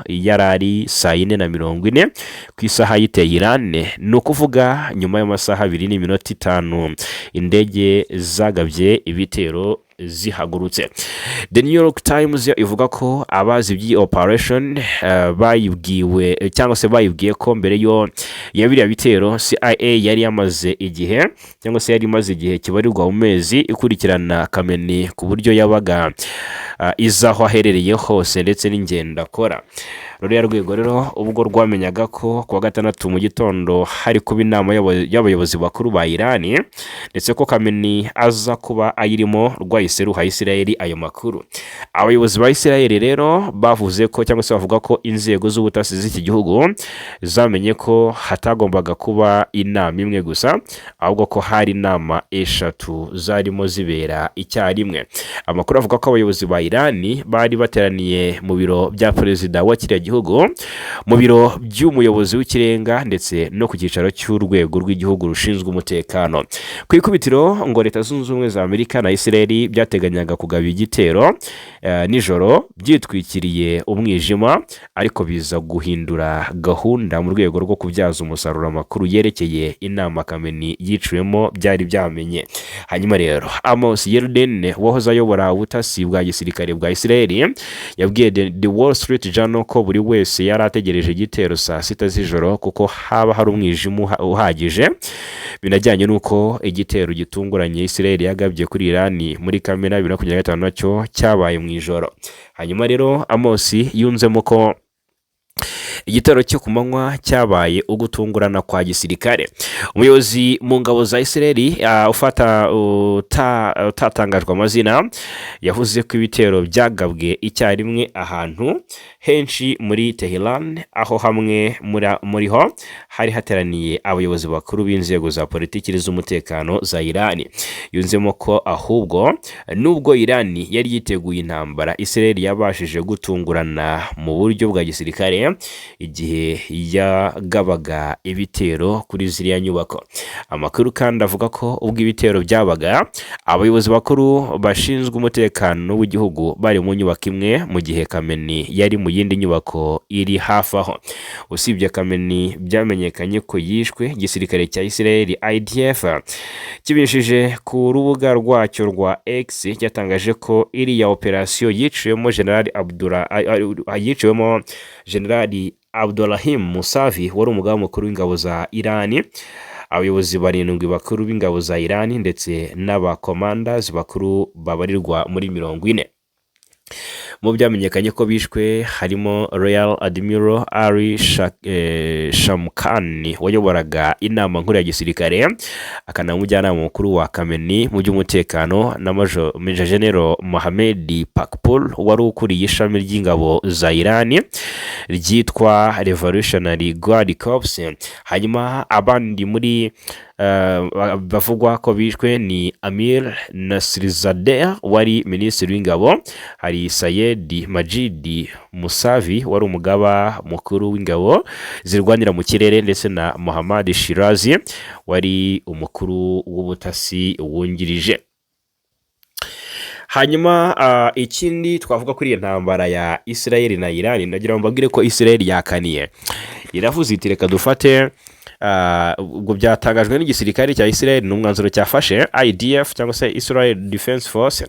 A: yari ari saa 4:40 ku isaha y'i Tehran, ni ukuvuga nyuma y'amasaha 2 n'iminota 5 indege zagabye ibitero zihagurutse. The New York Times yo ivuga ko abazi iby'iyi operation bayibwiwe cyangwa se bayibwiye ko mbere yo ya biriya bitero CIA yari yamaze igihe cyangwa se yari imaze igihe kibarirwa mu mezi ikurikirana Khamenei, ku buryo yabaga izi aho aherereye hose ndetse n'ingendo akora. Ruriya rwego rero ubwo rwamenyaga ko kuwa gatandatu mu gitondo hari kuba inama y'abayobozi bakuru ba Irani ndetse ko Khamenei aza kuba ayirimo, rwahise ruha Isirayeli ayo makuru. Abayobozi ba Isirayeli rero bavuze ko cyangwa se bavuga ko inzego z'ubutasi z'iki gihugu zamenye ko hatagombaga kuba inama imwe gusa, ahubwo ko hari inama eshatu zarimo zibera icyarimwe. Amakuru avuga ko abayobozi ba Irani bari bateraniye mu biro bya perezida wa kiriya gihugu, mu biro by'umuyobozi w'ikirenga ndetse no ku cyicaro cy'urwego rw'igihugu rushinzwe umutekano. Ku ikubitiro ngo Leta Zunze Ubumwe za Amerika na Isirayeli byateganyaga kugaba igitero nijoro byitwikiriye umwijima, ariko biza guhindura gahunda mu rwego rwo kubyaza umusaruro amakuru yerekeye inama Khamenei yiciwemo byari byamenye. Hanyuma rero Amos Yadlin, wahoze ayobora ubutasi bwa gisirikare bwa Isirayeli, yabwiye The Wall Street Journal ko buri wese yari ategereje igitero saa 6 z'ijoro kuko haba hari umwijima uhagije, binajyanye n'uko igitero gitunguranye Isirayeli yagabye kuri Irani muri Kamena 2025 nacyo cyabaye mu ijoro. Hanyuma rero Amos yunzemo ko igitero cyo ku manywa cyabaye ugutungurana kwa gisirikare. Umuyobozi mu ngabo za Isirayeli ufata utatangajwe amazina yavuze ko ibitero byagabwe icyarimwe ahantu henshi muri Tehran, aho hamwe muri ho hari hateraniye abayobozi bakuru b'inzego za politiki z'umutekano za Irani. Yunzemo ko ahubwo nubwo Irani yari yiteguye intambara, Isirayeli yabashije gutungurana mu buryo bwa gisirikare. igihe yagabaga ibitero kuri ziriya nyubako. Amakuru kandi avuga ko ubwo ibitero byabaga, abayobozi bakuru bashinzwe umutekano w'igihugu bari mu nyubako imwe, mu gihe Khamenei yari mu yindi nyubako iri hafi aho. Usibye Khamenei byamenyekanye ko yishwe, igisirikare cya Israel IDF kibishije ku rubuga rwacyo rwa X cyatangaje ko iriya operasiyo yiciwemo General Abdolrahim Musavi wari umugaba mukuru w'ingabo za Irani, abayobozi barindwi bakuru b'ingabo za Irani ndetse n'abakomandazi bakuru babarirwa muri 40. Mu byamenyekanye ko bishwe harimo Rear Admiral Ali Shamkhani wayoboraga inama nkuru ya gisirikare, akanaba umujyanama mukuru wa Khamenei mu by'umutekano, na Major General Mohamed Pakpour wari ukuriye ishami ry'ingabo za Irani ryitwa Revolutionary Guard Corps. Hanyuma abandi muri bavugwa ko bishwe ni Amir Nasirzadeh wari minisitiri w'ingabo, hari Sayed Majid Musavi wari umugaba mukuru w'ingabo zirwanira mu kirere, ndetse na Mohammad Shirazi wari umukuru w'ubutasi wungirije. Hanyuma ikindi twavuga kuri iyi ntambara ya Israel na Iran, ndagira ngo mbabwire ko Israel yakaniye, iravuze iti reka dufate ubwo byatangajwe n'igisirikare cya Israel, ni umwanzuro cyafashe, IDF cyangwa se Israel Defense Force.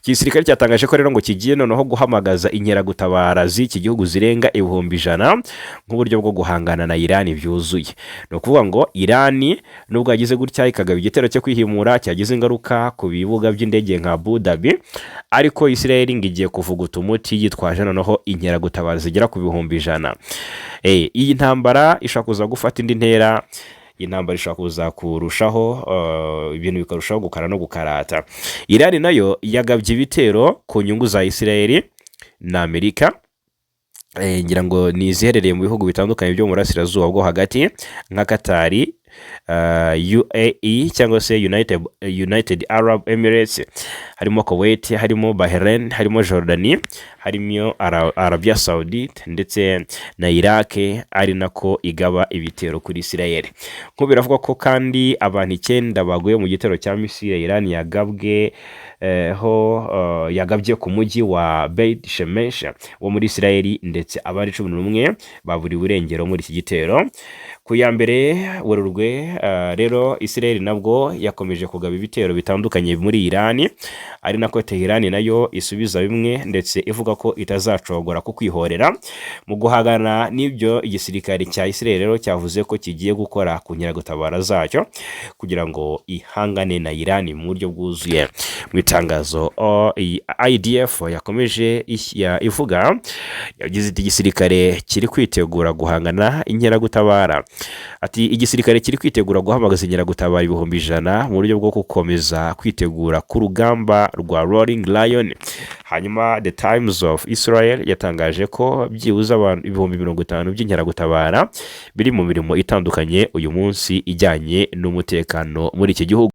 A: Iki gisirikare cyatangaje ko rero ngo kigiye noneho guhamagaza inkeragutabara z'iki gihugu zirenga 100,000 nk'uburyo bwo guhangana na Iran byuzuye. Ni ukuvuga ngo Iran nubwo yagize gutya ikagaba igitero cyo kwihimura cyagize ingaruka ku bibuga by'indege nka Abu Dhabi, ariko Israel ngo igiye kuvuguta umuti yitwaje noneho inkeragutabara zigera ku 100,000. Iyi ntambara ishobora kuza gufata indi ntera, iyi ntambara ishobora kuza kurushaho, ibintu bikarushaho gukara no gukarata. Iran nayo yagabye ibitero ku nyungu za Israel na Amerika. Ngira ngo ni iziherereye mu bihugu bitandukanye byo mu burasirazuba bwo hagati nka Katari, UAE cyangwa se United Arab Emirates, harimo Kuwait, harimo Bahrain, harimo Jordani, harimo Arabia Saudite ndetse na Iraq, ari nako igaba ibitero kuri Israel. Nk'ubu biravuga ko kandi abantu icyenda baguye mu gitero cya misile Iran yagabwe ho yagabye ku mujyi wa Beit Shemesh wo muri Israel, ndetse abandi 11 baburiwe irengero muri iki gitero. Ku ya 1 Werurwe rero Israel nabwo yakomeje kugaba ibitero bitandukanye muri Iran, ari nako Tehran nayo isubiza bimwe, ndetse ivuga ko itazacogora ku kwihorera. Mu guhangana n'ibyo, igisirikare cya Israel rero cyavuze ko kigiye gukora ku nkeragutabara zacyo kugira ngo ihangane na Iran mu buryo bwuzuye. Mu itangazo iyi IDF yakomeje ivuga, yagize iti: "Igisirikare kiri kwitegura guhangana inkeragutabara." Ati: "Igisirikare kiri kwitegura guhamagaza inkeragutabara 100,000 mu buryo bwo gukomeza kwitegura ku rugamba rwa Roaring Lion." Hanyuma The Times of Israel yatangaje ko byibuze abantu 50,000 by'inkeragutabara biri mu mirimo itandukanye uyu munsi ijyanye n'umutekano muri iki gihugu.